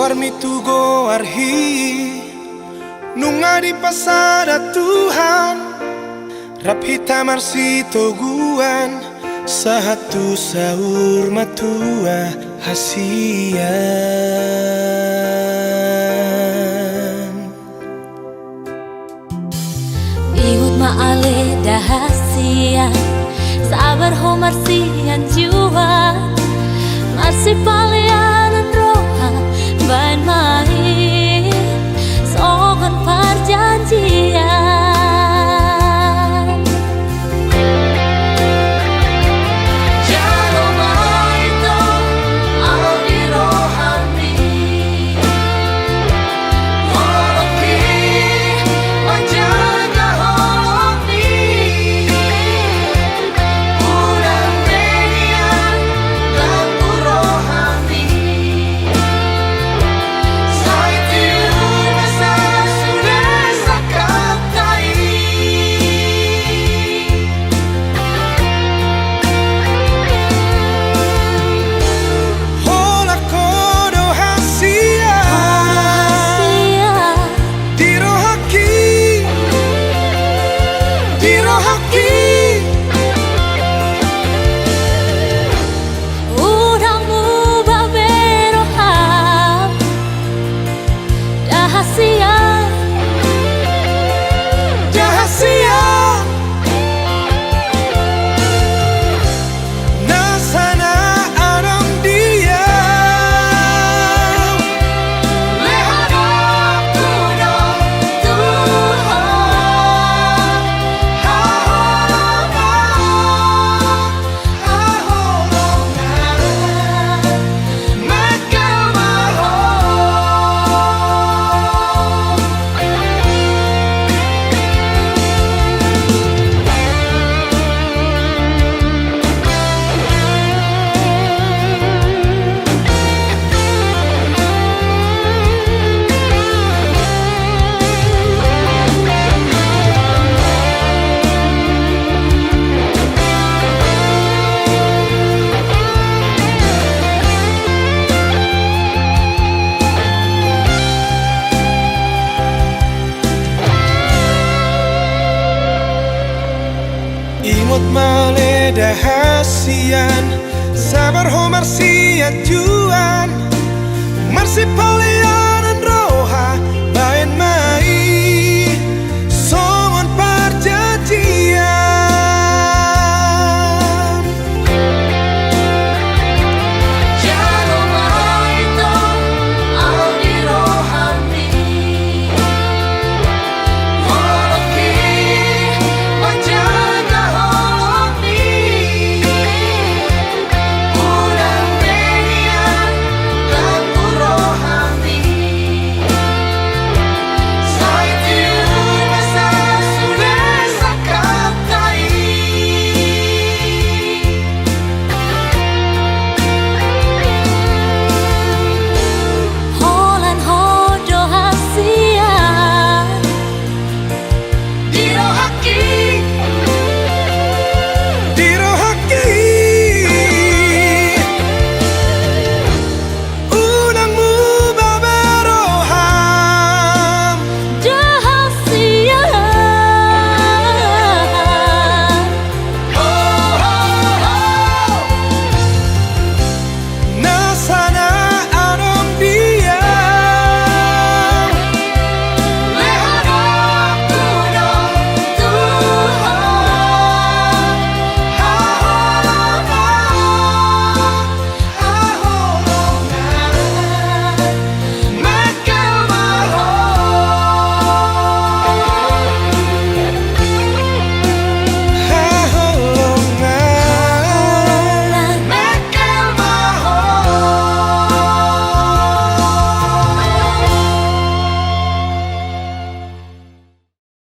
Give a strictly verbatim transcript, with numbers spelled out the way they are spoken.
Armi tu goarhi, nunga dipasada Tuhan, rap hita marsitoguan, sahat tu saur matua hasian. Ingot ma ale da hasian, sabar ho marsianjuan, marsipaleanan roha baen ma i songon parjanjian. Jalo ma i tong ahu di roham. Holan ho do hasian di rohangki, di rohangki. Unang muba be roham. Da hasian, da hasian. Na sana adong dia. Lehononku do tu ho. Haholongan. Ingot ma ale da hasian, sabar ho marsianjuan, marsipale